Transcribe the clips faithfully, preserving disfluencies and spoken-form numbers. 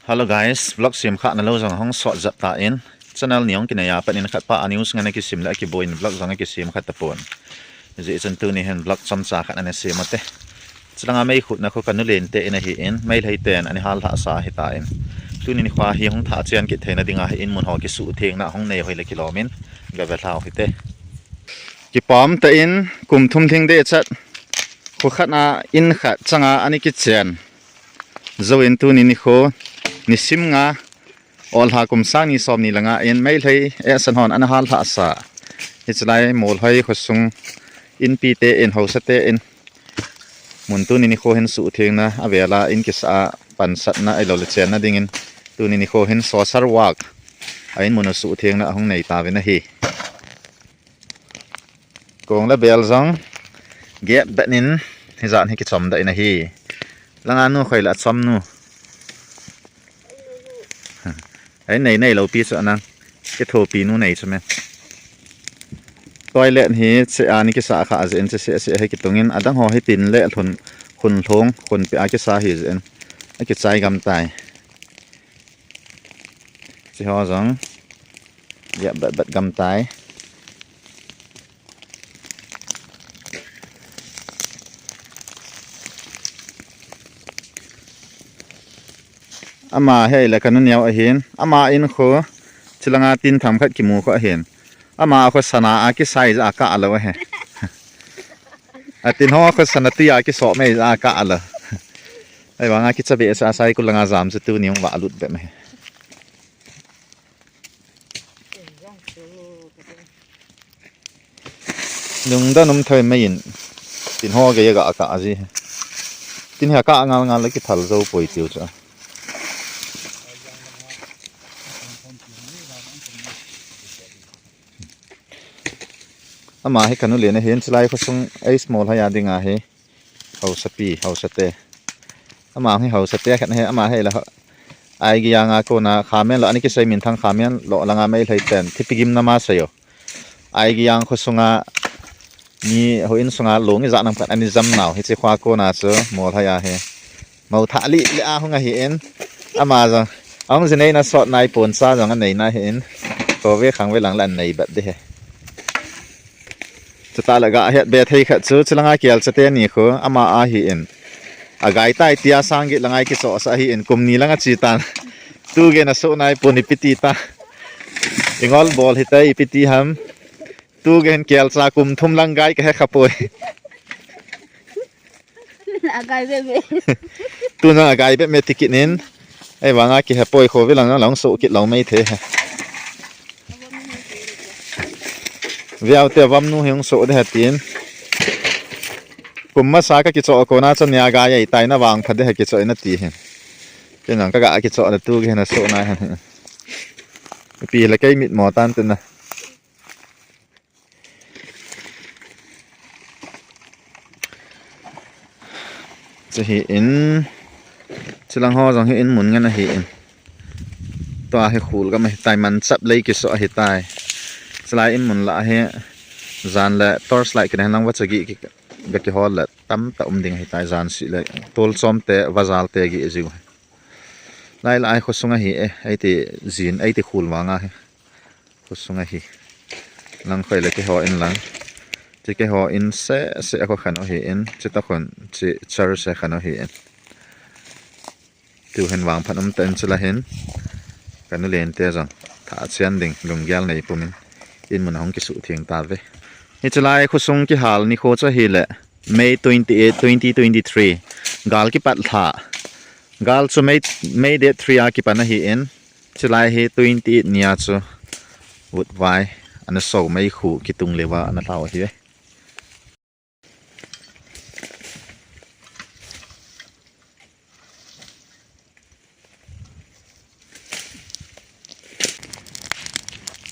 Hello guys, vlog sem kha nalou jong hung sot jep tan. Channel ni hung kinei a pat in khat pa a news ngen akisim le akiboi in vlog jong akisim kha tapon. Hijeh chun tuni hin vlog chomcha khat ana sem ute. Chulanga mei khutna khu kanu lente in ahin, Meitei ten ana hal lhah sa ahitan. Tuni nikho hi hung thah chen kit theina dinga hi in mun ho kisuhthengna hung nei hoi le kilom in gave lhau hite. Kipah tah in kum thum lhing deh chat khu khat a in khat changa ana kichen. Jou in tuni nikho nisim nga, olha kum sang ni som ni le nga in Meitei ehsan hon ana hal lhah sa. Hichelai Molhoi khosung inpi te in, haosa te in mun tuni nikho hin suhthengna avel a in kisa a pansatna ahilou le chenna dingin tuni nikho hin social work a in mun a suhthengna ahung nei tauvin ahi. Kong le bel jong gep bet in hijat hi kichom doh in ahi. Langa nu khoi le achom nu. Ei nei nei lou pi chu anang. Kithopi nu nei chu me. Toilet hi che a ni kisa kha jeh in che se se hi kitung in adang ho hi tin le lhun, khun lhung, khun pe a kisa hi jeh in. Akichai gam tai. Che ho jong. Ya bet bet gam tai. Ama hi le kanu neo ahin, ama in khu, chulanga tin tham khat kimu khu ahin. Ama khu sana a kisai ja ka alo ahi. Atin ho khu sana tui a kiso mei ja ka alo. Ahivanga kicha be sa sai kulanga jam chu tuni hung va lut be me. Lungdon um thei mai in. Tin ho gei ga ka ji. Tin ha ka ngal ngal le kithal jou poi tiu chu. Ama hi kanu lena hin chulai khosung ei small ha ya dinga hi. Haosa pi, haosa te. Ama hi haosa te khat hi, ama hi la ai gi anga kona khamen lo, ani kisei minthang khamen lo langa Meitei ten thipi gimna ma sayo. Ai gi ang khosunga ni ho in sunga long ija nam khat ani jam nau hi che khua kona chu Molhoi a hi. Mau tha li le a hung ahin. Ama jong. Ahung jinei na sot nai pon cha jong anei na hin. Ko ve khang ve lang la anei bat de he. Chuta la ga het be thei khat chu chulanga kel chate ni khu ama ahin. Agai tai tia sang git langa kiso sa ahin kum ni langa chi tan. Tu ge na so nai pon ipi ti ta. Ingol bol hi tai ipi ti ham. Tu ge hin kel cha kum thum lang gai ka he kha poi. Agai be be. Tu na agai be me tikin in. Ei vanga ki he poi kho vi lang lang so kit long mei the he. Viau te vam nu hiung so de ha tin. Kum masa ka kicho kona cha nia gai ei tai na vang pha de ha kicho na ti he. Ken lang ka ga kicho na tu ge na so na he. Pi le kei mit mo tan tin na. Chu hi in, chulang ho jong hi in mun ngen ahi in. Tua hi khul gam ahi tai, man chap lei kiso ahi tai. Chulai in mun la hi jan le torch light kine lang va chagi ki ga kihol le tam ta um ding ahi tai jan si le tol chom te va jal te gi jiu. Lai la ai khosung ahi e, ei ti jin, ei ti khul vang ahi. Khosung ahi. Lang khoi le keiho in lang. Chi keiho in se, se a kho khan u hi in. Chi ta khon, chi char se khan u hi in. Tu hen vang phan um ta in chula hin. Kanu len te jong. Tha chian ding, lunggel nei pum in. In mun hung kisuh theng ta ve. Hi chulai khosung kihal ni kho chu hi le. May twenty-eight, twenty twenty-three. Gal kipat lha. Gal chu May, May date three a kipan ahi in. Chulai hi twenty-eight nia chu vutvai ana so mai khu kitung leuva ana lhau ahi.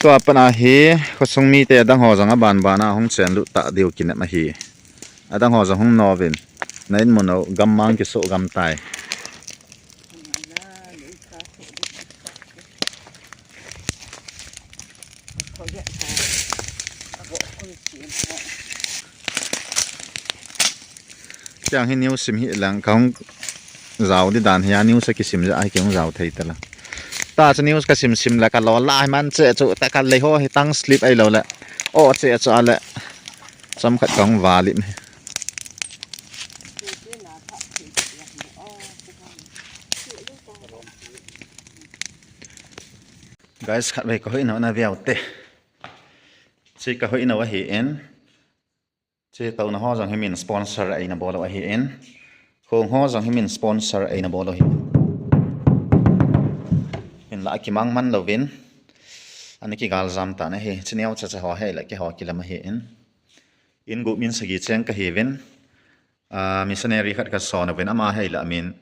Tua pana hi khosung mite adang ho jong aban bana hung chen lut ta diu kinem ahi. Adang ho jong hung novin. Na in mun u gam mang kiso gam tai. Tiang hi niu sim hi lang ka hung jao di dan hi a news a kisim ja hi kihung jao thei tala. Ta chu news ka sim sim le ka lo la hi man che chu ta ka lei ho hi tang slip ai lo le. O che chu a le. Cham khat ka hung va lim hi. Guys, khat vei ka hoina na viau te. Chi ka hoina ahi in. Chi tona ho jong hi min sponsor eina bol u ahi in. Khong ho jong hi min sponsor eina bol u ahi. Hinla kimang man lovin. Ani kigal jam ta na hi. Chi neo cha cha ho hi la ki ho kilam ahi in. In gu min sagi cheng ka hi vin. Ah, missionary khat ka son vin ama hi la min.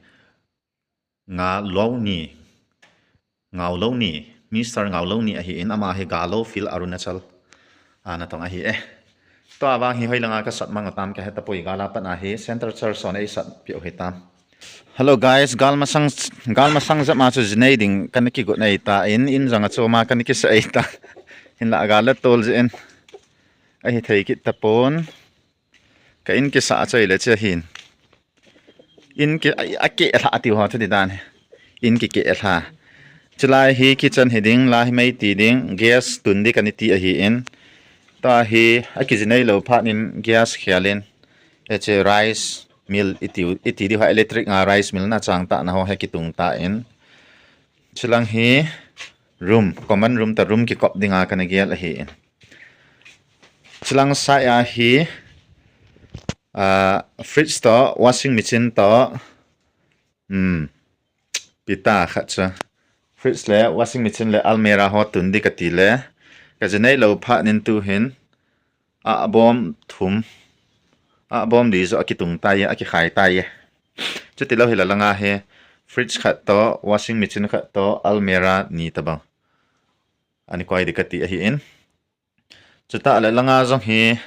Nga lo ni. Ngau lo ni. Mister Ngau lo ni ahi in ama hi Galo Phil Arunachal. Ana tong ahi e. To avang hi hoi langa ka sat mang tam ka heta pui gala pan ahi Center Church on ei sat piu hi tam. Hello guys, gal masang gal masang jama chu jinei ding kan ki gu nei ta in in janga chu ma kan ki sa ei ta. Hinla gal la tol je in. Ahi thei kit ta pon. Ka in ki sa chai le che hin. In ki a ke la tiu ho chu di dan. In ki ke la. Chulai hi kitchen hi ding la hi mei ti ding gas tun di kan ti ahi in. Ta hi a kijinei lo phat in gas khialin. E che rice mill iti iti di ha electric nga rice mill na chang ta na ho he kitung ta in. Chilang hi room, common room ta room kikop dinga kana gel ahi in. Chilang sai a hi, ah, fridge to, washing machine to, hmm, pita khat cha. Fridge le washing machine le almirah ho tun di kati le. Ka jinei lo phat nin tu hin, a bom thum. A bom di zo a kitung tai, a kikhai tai. Chuti lo hi la langa hi fridge khat to, washing machine khat to, almirah ni tabang. Ani koi di kati ahi in. Chuta le langa jong hi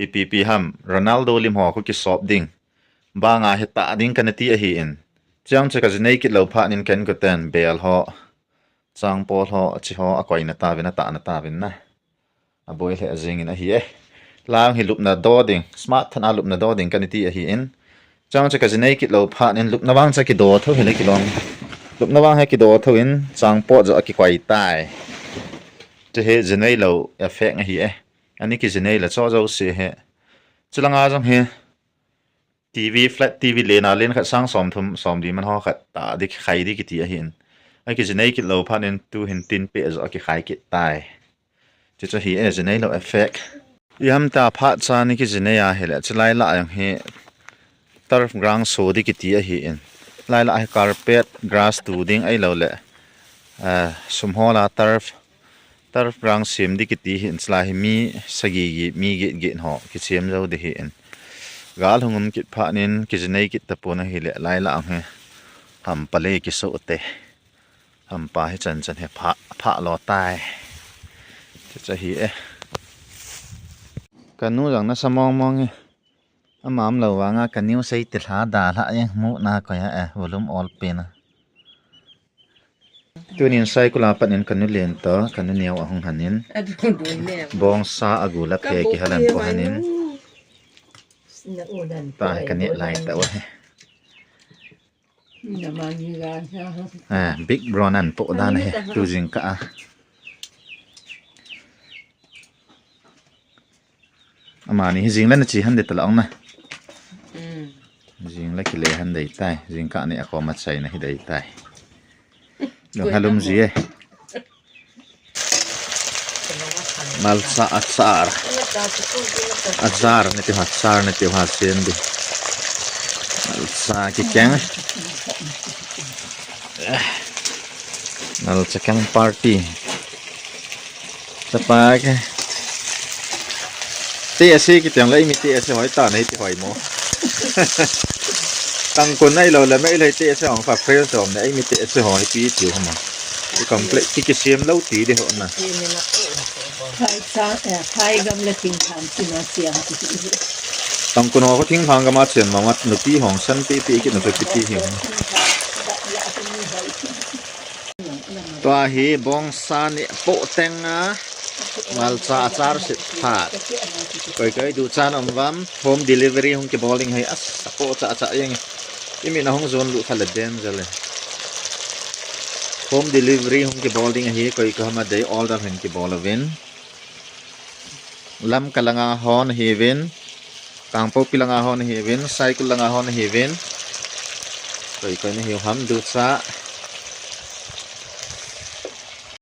ipi pi ham Ronaldo lim ho ko kisop ding. Banga hi ta ding kana ti ahi in. Chiang chu ka jinei kit lo phat nin ken ko ten bel ho. Chang pol ho, chi ho, a koi na ta vin, a ta na ta vin na. A boi le a jing in ahi e. Lang hi lupna do ding, smart than a lupna do ding kan ti ahi in. Chang cha ka jinei kit lo phat nin lupna vang cha ki do tho hi le ki long. Lupna vang he ki do tho in chang pot jo a ki koi tai. Che he jinei lo effect ahi e. Ani ki jinei la cho jo si he. Chulanga jong he. T V, flat T V len a len khat sang som thum, som di man ho khat ta di khai di kiti ahi in. A ki jinei kit lo phat nin tu hin tin pe jo a ki khai kit tai. Chu chu hi e jinei lo effect. I ham ta phat cha ni ki jinei a hi le, chulai la jong hi turf ground so di kiti ahi in. Lai la hi carpet, grass tu ding ai lo le, ah, sum ho la turf, turf ground sem di kiti hi in chulai hi mi sagi gi, mi gi gi ho, ki sem jo di hi in. Gal hung um kit phat nin, ki jinei kit ta pon ahi le, lai la jong hi ham pa le ki so te. Hampa hi chan chan hi pha, pha lo tai. Chu chu hi e. Ka nu jong nasa mong mong e. Ama um lo vanga ka nu sei ti lha da lha e. Mu na ko ya e. Volume all pe na. Tunin sai kula pat in ka nu len to, ka nu neo a hung hanin. Bong sa a gu la phe ki halan ko hanin. Ta ka ne lai ta wa he. Ah, big brown an po dan he, tu jingkah a. Amani hi jing le na chi han de ta la ong na. Jing le ki le han dei tai, jingkah ni a ko ma chai na hi dei tai. Dong halum ji e. Malcha achar. Achar nati ho, achar nati ho, sen di. Malcha kikeng. Malcha keng party. Chapa ke. Te ase kitiang le, mi te ase hoi ta nei ti hoi mo. Tangkun nai lo le, mei le te ase hong fa friends om ne, mi te ase hoi pi ti ho ma. I complete ki ki siam lo ti de ho na. Phai cha, eh, phai gam le thingthang chi na siam ti. Tangkun ho ko thingthang gam a chian ma ma, nupi hong san pi pi ki na pe pi ti hi. Tua hi bong sa ni po teng a, malcha achar sit phat. Koi koi du chan om vam, home delivery hung ki bowling hai as, po cha cha yang. Imi na hung zon lu kha le den jale. Home delivery hung kibol ding ahi, koi ko ham a dei order hin kibol uvin. Lamka langa hon ahiuvin. Kangpokpi langa hon ahiuvin, Saikul langa hon ahiuvin. Koi koi na hiu ham ducha.